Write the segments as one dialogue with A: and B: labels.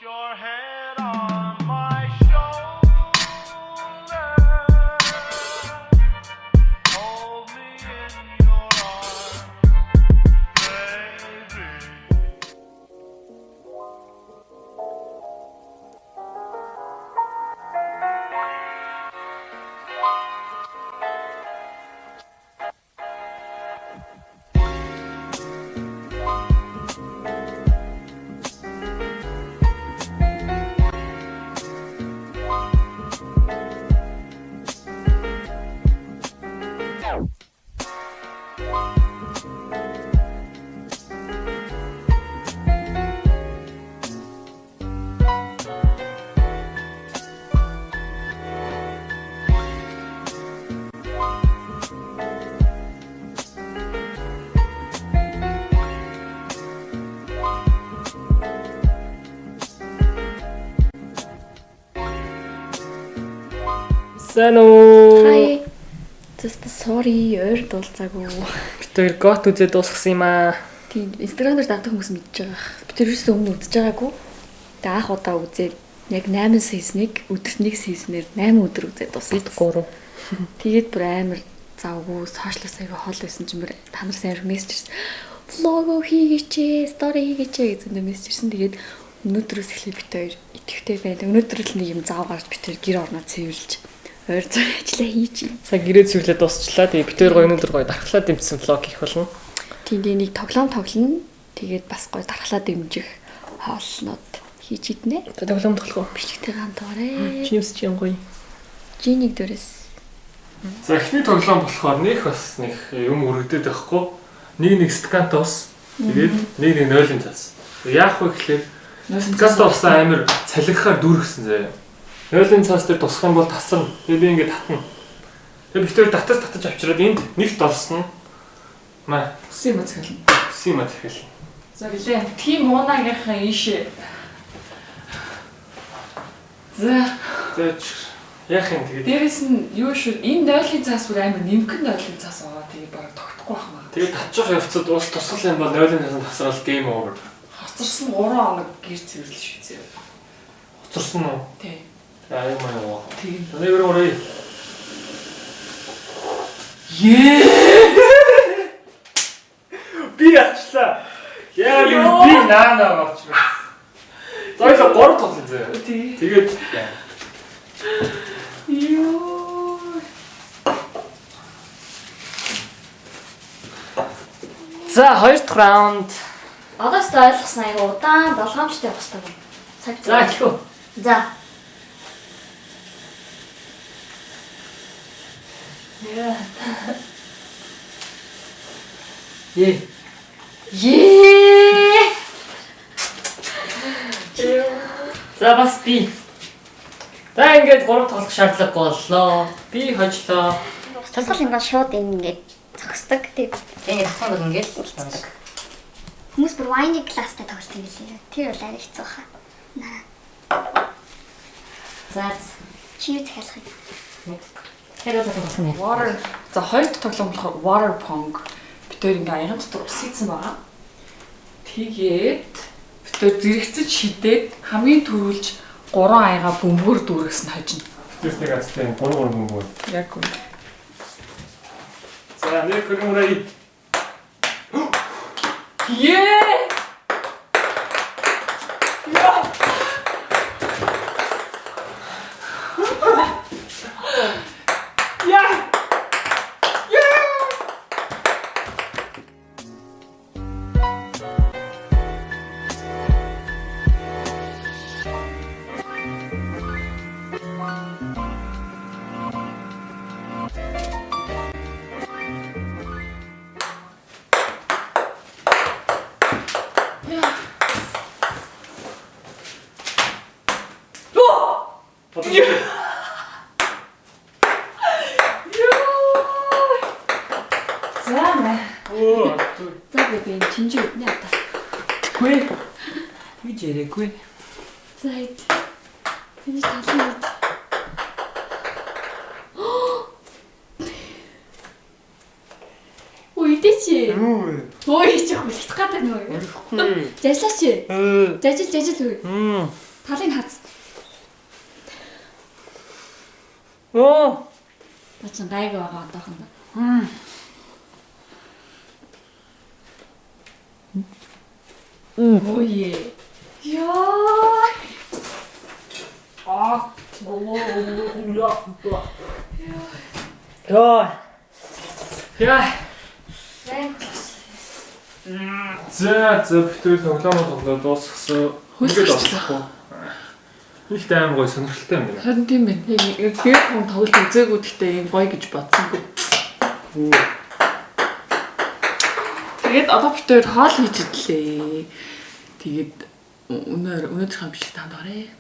A: your head on my shoulder. Hold me in your arms, baby.
B: Сайн уу?
C: Hi. Just sorry, ойр дуулцаагүй.
B: Бид хоёр гот үзээд дуусгасан юм аа.
C: Тийм, Instagram дээр дагдаг хүмүүс мэдж байгаа. Бид тэр юусэн өмнө үзэж байгаагүй. Тэгээ анх удаа үзээд яг 8 season-ыг өдөрт нэг season-ээр 8 өдөр үзээд дуусгасан.
B: Бид 3.
C: Тэгээд бүр амар завгүй, сошиалос аягүй хол байсан чинь бүр та нараас амар мессеж ирсэн. Влог хийгээч, стори хийгээч гэж зөндөө мессеж ирсэн. Тэгээд өнөөдрөөс эхлээд бид хоёр идэвхтэй байна. Өнөөдөр л нэг юм зав гарч бид хоёр гэр орноо цэвэрлж ойр зур ажиллаа хийж байна.
B: Сайн гэрээ цэвэрлээд дуусчлаа. Тэгээ бид хоёр гоё өнөөдөр гоё дархлаа дэмжсэн влог хийх болно.
C: Тийм, тэгээ нэг тоглоом тоглоно. Тэгээд бас гоё дархлаа дэмжих хоолнууд хийж иднэ.
B: Тэгээ тоглоом тоглох уу?
C: Бичлэгтэй хамт орой.
B: Чиний үс чи юм гоё.
C: Жинийг дөрөөс.
B: За эхний тоглоом болохоор нэх бас нэг юм өргөдөд байхгүй. Нэг нэг стакантай ус. Тэгээд нэг нэг нойлын цаас. Яах вэ гэхлээр стакантай усаа амар цалинхаар дүүргэсэн заяа. Нойлын цаас дээр тусах юм бол тасарна. Тэгээ би ингээд татна. Тэгээ бид хоёр татаж татаж авчираад энд нэгт орсон. Маа
D: Усын юм захиална.
B: усын юм захиална.
D: За гэлээ. Тим Уунагийнхаа ийшээ. За
B: За яах юм тэгээд
D: дээрэс нь юу шүү энэ нойлын цаас бүр амар нэмхэн нойлын цаас байгаа. Тэгээ бараг тогтохгүй байх маа.
B: тэгээд татчих явцад ус тусгал юм бол нойлын цаас нь тасрал game over.
D: Хоцорсон 3 хоног гэр цэвэрлэл шүү зээ.
B: Хоцорсон уу?
D: Тий.
B: Аа юм аа.
D: Тийм.
B: Нэг өрөө өрөө.
D: Ее.
B: Би ачлаа. Яа би би наана болчихсон. За хоёлаа 3 тоглоно заяа.
D: Тий.
B: Тэгээд
D: Йоо.
B: За хоёр дахь раунд.
C: Одоо ч ойлгосон айгу удаан болгоомжтой явах хэрэгтэй юм. Цаг
B: За эхлэх үү?
C: За.
D: Яа.
B: Е.
C: Ее.
B: За бас би. За ингээд 3 тоглох шаардлага боллоо. Би хожлоо.
E: Тусгал ингээд шууд ингээд зогсдог. Тэг
F: Ингээд авах бол ингээд л
E: хүмүүс бүр wine glass-тай тоглолт юм билээ. Тэр бол арай хэцүү хаа. Наа.
F: За
E: Чи юу захиалах юм?
F: тэр бол тоглох юм.
D: Water. За хоёр дахь тоглоом болохоор water pong. Бид хоёр ингээ аян дотор ус хийсэн байгаа. Тэгээд бид хоёр зэрэгцэж шидээд хамгийн түрүүлж 3 аяга бөмбөгөр дүүргэсэн хожино.
B: Тэр нэг азтай 3 3 бөмбөг.
D: Яг үн.
B: За нэг өрөө өрөө.
D: Ее! Яа! Яа! Яа! За мэ.
B: Оо.
C: За би би чинжи үднэ одоо.
D: Гүй. Тэгж яриаггүй.
C: За хэд. Энэ талын үед.
D: Үй
C: Идээч. Өө хийж хүлэх гэдэг нөө. Жажлаач. Жажил жажил хөр. Талыг хац.
B: Оо.
C: Наа чин гайг байгаа одоохондоо.
D: Өө.
C: Яа.
B: Яа. Яа. За за битүүл тоглоомоо тоглоод дуусгасан. Ингээд болохгүй. Их амар гоё сонирхолтой юм байна.
D: Харин тийм байна. Яг гэр хүн тоглолт үзээгүй гэхдээ ийм гоё гэж бодсонгүй. Тэгээд одоо бид хоёр хоол хийж идлээ. Тэгээд өнөөдөр бичлэг танд орё.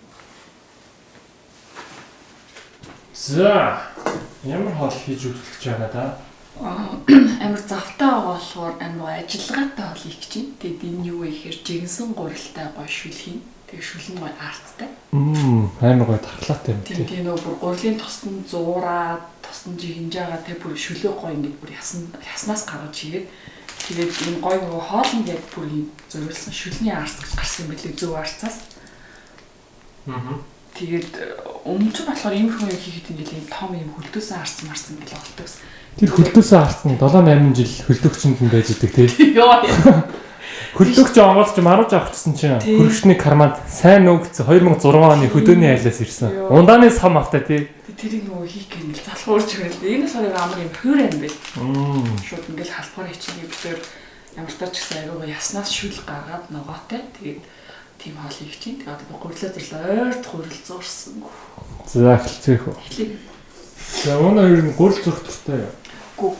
B: За. Ямар хоол хийж үзүүлэх гэж байна да?
D: Амар завтай байгаа болохоор амар ажиллагаатай хоол хийх гэж байна. Тэгээд энэ юу вэ гэхээр жигэнсэн гурилтай гоё шүл хийн. Тэгээд шүл нь гоё арттай.
B: Амар гоё тархлаатай юм
D: Тийм тийм нөө бүр гурилын тосн зуураад, тосн жигэнж байгаа тэг бүр шүлээ гоё ингээд бүр яснаас гаргаж хийгээд тэгээд энэ гоё нөгөө хоолнд яг бүр юм зориулсан шүлний арц гэж гарсан юм билээ зөв арцаас. Тэгээд өмнө нь болохоор иймэрхүү юм хийхэд ингээд ийм том юм хөлдөөсөн арц марц ингээд олдог гэсэн.
B: Тэр хөлдөөсөн арц нь 7 8 жил хөлдөөгчөнд нь байж идэг тий.
D: Йоо.
B: Хөлдөөгч онгоолч маруулж авах гэсэн чинь хөргөчний карманд сайн нүгц 2006 оны хөдөөний айлаас ирсэн. Ундааны сам автай тий.
D: Тэрийг нөгөө хийх гэнэ л залхуурч байл. Энэ болохоор амар юм хөр юм байл. Шууд ингээл халбаар хичээний битээр ямар ч гэсэн айгуугаа яснаас шүл гаргаад ногоотой. Тэгээд тийм хоол хийх чинь. Тэгээд одоо гурилаа зурлаа ойрт гурил зурсан.
B: За эхэлцээх үү.
D: Эхлэе.
B: За өнөө ер нь гурил зурх дуртай юу?
D: Гүү.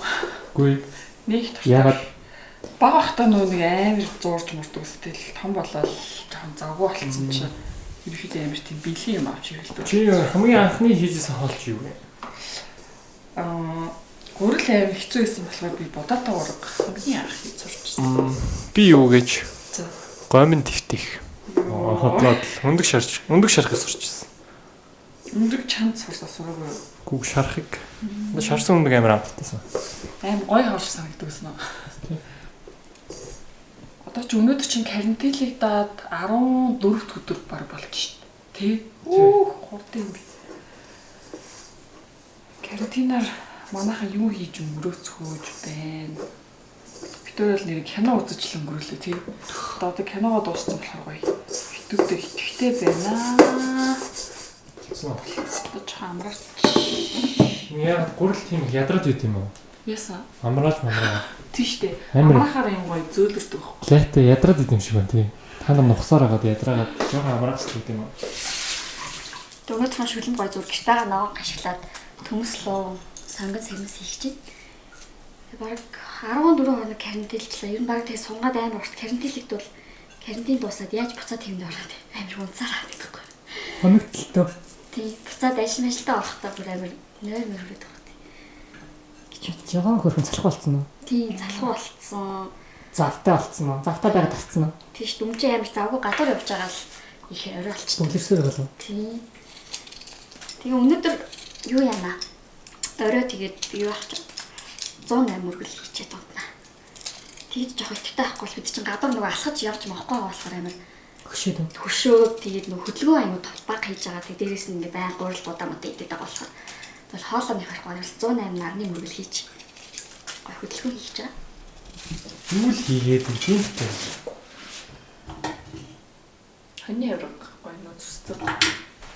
B: Гүй.
D: Нэг дуртай.
B: Яагаад?
D: Бага байхдаа нөгөө нэг амар зурж мурдаг үстэл том болоод жоохон завгүй болцсон чинь ерөнхийдөө амар тийм бэлэн юм авч ирэлдэг.
B: Чи хамгийн анхны хийжсэн хоол чи юу вэ?
D: Гурил амар хэцүү байсан болохоор би бодоотой ураг хамгийн анх хийж сурчсан.
B: Би юу гэж?
D: За.
B: Гомин твтих. Хотлоод өндөг шарж, өндөг шарахыг сурчсан.
D: Өндөг чанд сурсаа сураагүй юу?
B: Гүг шарахыг. Шарсан өндөг амар амттайсан.
D: Аим гоё хоол санагддаг гэсэн үү? Одоо ч өнөөдөр чинь карантинлагдаад 14 дэх өдөр баг болж шít. Тэ? Өөх хурдан юм би. Карантинаар манайхан юу хийж өнгөрөөцгөөж байна? Бид өөр л нэр кино үзэж л өнгөрөөлөө тий. Одоо киногоо дууссан болохоор гоё. Хитүүтэй хитгэвтэй байна. Одоо ч амраач.
B: Яг гурил тийм их ядраад байт юм уу?
D: Яасан?
B: Амрааж мамраа.
D: Тийм штэ.
B: Амар.
D: Амраахаар юм гоё зөөлөрдөг байхгүй.
B: Лайтай ядраад байт юм шиг байна тий. Та нар нухсаар хагаад ядраагаад жоохон амрааж л байт юм уу?
E: Дөнгөж шүлэн гоё зүр гэртээ ногоон гашиглаад төмөс луу сонгон сэрмэс хийх чинь. Бараг 14 хоног карантинлчлаа. Ер нь бараг тэгээ сунгаад амар урт карантинлэгдвэл карантин дуусаад яаж буцаад тэвэнд ороод амар унцаараа гэдэггүй.
F: Хоногтлоо.
E: Тий, буцаад ажил мажилдаа орохдоо бүр амар нойр мөр хүрээд байгаа.
F: Жогон хөрхөн залах болцсон уу?
E: Тий, залхуу болцсон.
F: Завтай болцсон уу? Завтай байгаад тасцсан уу?
E: Тийш дүмжээ амар завгүй гадуур явж байгаа л их орой болчихсон.
F: Дүнлэрсээр болов.
E: Тий. Тэгээ өнөөдөр юу яана? Орой тэгээд юу ах чинь 108 мөргөл хийчихэд унтна. Тэгж жоох итгэвтэй байхгүй бол бид чинь гадуур нөгөө алхаж явж мохгүй болохоор амар
F: Хөшөөд.
E: хөшөөд тэгээд нөгөө хөдөлгөөн аюу баг хийж байгаа. Тэгээд дээрээс нь ингээ байн гурил будаа модаа идэдэг байгаа болохоор тэгэл хоолоо нэх байхгүй 108 нарны мөргөл хийж гой хөдөлгөөн хийж байгаа.
B: Юу л хийгээд юм тийм үү?
D: Хонь авраг гоё нөө зүсцэг.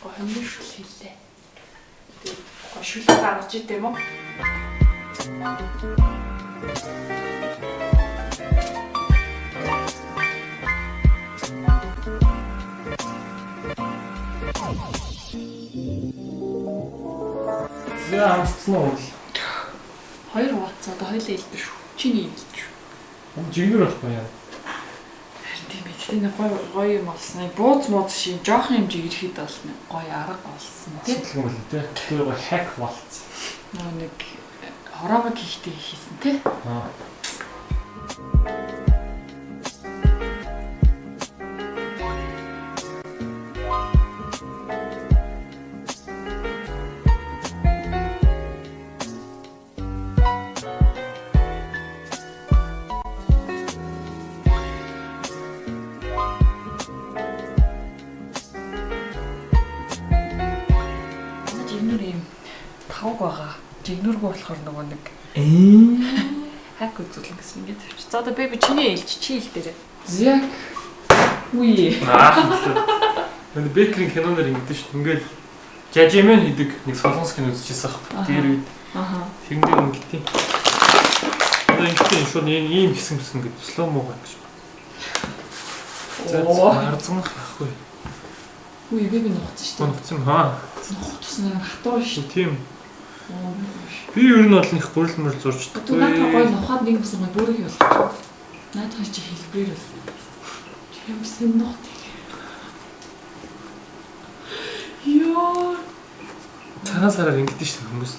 D: Гоё хонь шүл хийлээ. Тэгээд гоё шүлэг гаргаж идэм үү?
B: За амтсан уу?
D: Хоёр хуваацаа одоо хоёлаа илдэж шүү. Чиний илдэж шүү.
B: Жигнэр байхгүй яа.
D: Харин тийм ээ. Гэтэ нэг гоё гоё юм олсон. Бууз мууз шин жоохон юм жигэрхэд бол нэг гоё арга олсон тий.
B: Асуудал юм л тий. Тэр гоё хак болцсон.
D: Нөө нэг хороогоо хийхдээ хийсэн тий.
B: Аа.
D: Тавг байгаа. Жигнүргүй болохоор нөгөө нэг хак үзүүлэн гэсэн ингэ тавьчих. За одоо бэби чиний ээлж чи хэл дээрээ. Зяк. Үе.
B: Аа. Энэ Бекерийн киноноор ингэдэж шүү. Ингээл жажимен хийдэг нэг солонгос кино үзчихсэн аахгүй. Тэр үед
D: Аха.
B: тэрэн дээр ингэдэй. Одоо ингэдэй шууд энэ ийм хэсэг мэсэн гэдэг slow mo гэж. За
D: Оо.
B: арзанх ахгүй.
D: Үе бэби нухацсан шүү дээ.
B: Гонцсон хаа.
D: Нухацсан амар хатуу шүү.
B: Тийм. Би ер нь бол нэг гурил мөрл зурж
D: Түн наадах
B: чадахгүй.
D: гой нухаад нэг юмсан гой бүрийг болгочих. Наадах чи хэлбэрээр бол. Чи юм сэн нухт. Йоо.
B: Цагаан сараар ингэдэж шүү хүмүүс.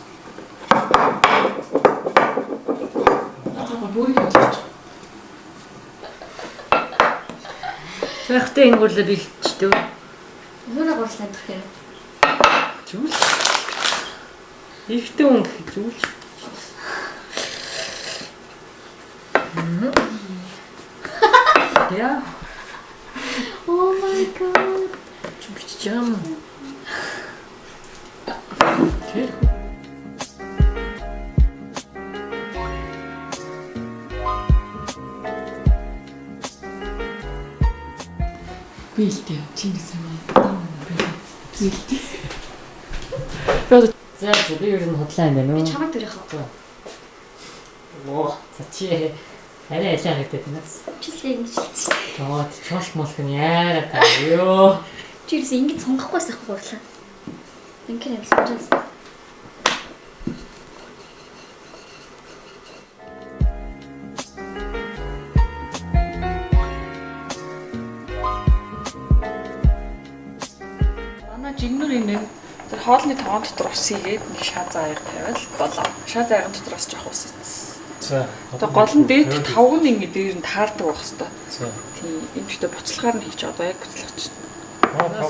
D: Наадах гой бүрийг болгочих.
F: За ихтэй энэ гурлаа бэлтчихдээ.
E: Өөрөө гурлаа амдах юм.
F: Зүйл. Ихтэй хүн гэх зүйл. Яа,
E: Oh my god.
F: чи бичиж байгаа юм. Тэр
D: Би илтээ. Чи нэг сайн аа. Би илтээ. Би одоо
F: За за би ер нь худлаа юм байна
E: Би
F: уу?
E: чамайг дөрөх уу?
F: Оо, за чи арай алиа харагдаад байна.
E: Чи л ингэж хэлсэн.
F: Тоо чош молох нь яараа та ёо.
E: Чи ерөөсөө ингэж сунгахгүйс ах гурлаа. Ингээд юм сунжаас.
D: Манай жигнүр энэ тэр хоолны тогоон дотор ус хийгээд нэг шаа заяаг тавиал болоо. Шаа заяагын дотор бас жоох ус идсэн.
B: За.
D: Тэгээ гол нь дээд тавг нь ингэ дээр нь таардаг байх хэвээр.
B: За.
D: Тийм. Энэ дэхтэй буцлагаар нь хийж одоо яг буцлах чинь.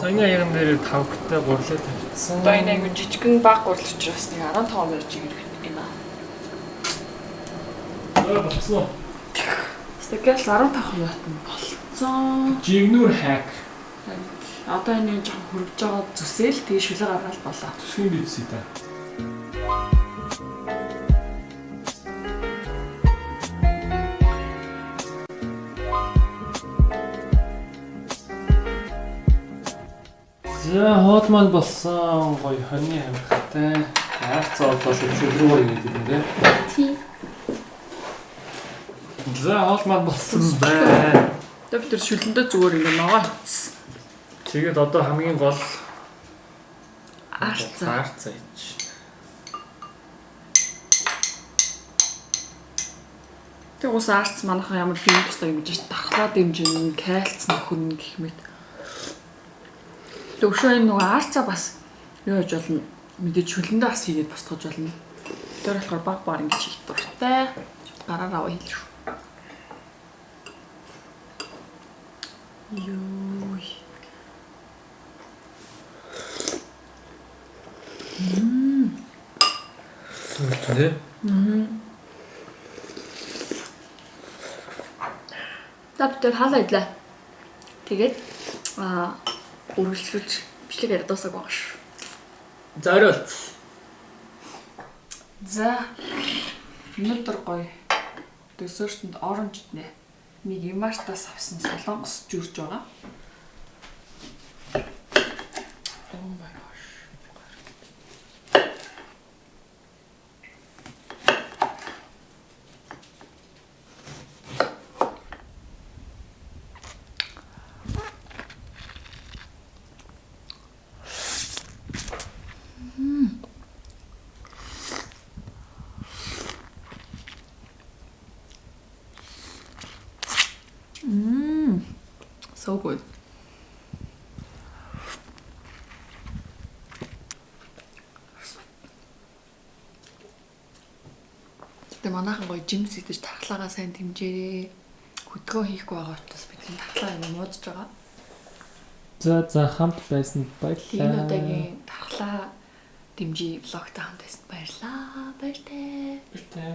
B: Саяны аян дээр тавгтай гурлаа тавьчихсан.
D: Одоо энэ айгу жижигэн баг гурал учраас нэг 15 мөр жигнүр юм аа.
B: За болцсон уу?
D: Тэгэл 15 минут нь болцсон.
B: Жигнүр хак.
D: Одоо энэ жоохон хөргөж байгаа зүсэл тэгээ шүлэг гаргаал болоо.
B: Төсгийн бидсий та. За хоол маань болсон гоё хоньны амархтай. Арц одоо шүл рүү ингээд юм дээ.
E: Тий.
B: За хоол маань болсон байна.
D: Тэгээ бид тэр шүлэндээ зүгээр ингэ ногоо хийсэн.
B: Тэгээд одоо хамгийн гол
D: Арцаа.
B: Арцаа ич.
D: Тэг ус арц манайхан ямар биеийн тустай юм гэж дархлаа дэмжин, кальц нөхөн гэх мэт. Тэг өшөө энэ нөгөө арцаа бас юу яаж болно? Мэдээж шүлэндээ бас хийгээд босгож болно. Тэр болохоор баг баг ингэж хийх дуртай. Гараар аваа хийл шүү. Йой.
B: Тэ?
C: За бид тэр хаалаа идлээ. Тэгээд үргэлжлүүлж бичлэг яриад дуусах байгаа шүү.
F: За орой болц.
D: За. Өнөөдөр гоё. Десертэнд оранж иднэ. Нэг Имартаас авсан солонгос жүрж байгаа. Oh my gosh. So good. Гэтэ манайхан гоё жимс идэж тархлаагаа сайн дэмжээрээ. Хөдгөө хийхгүй байгаа учраас бидний тархлаа юм муудаж байгаа.
B: За за хамт байсанд баярлалаа.
C: Энэ удаагийн тархлаа дэмжий влогтой хамт байсанд баярлалаа. Баяртай.
B: Баяртай.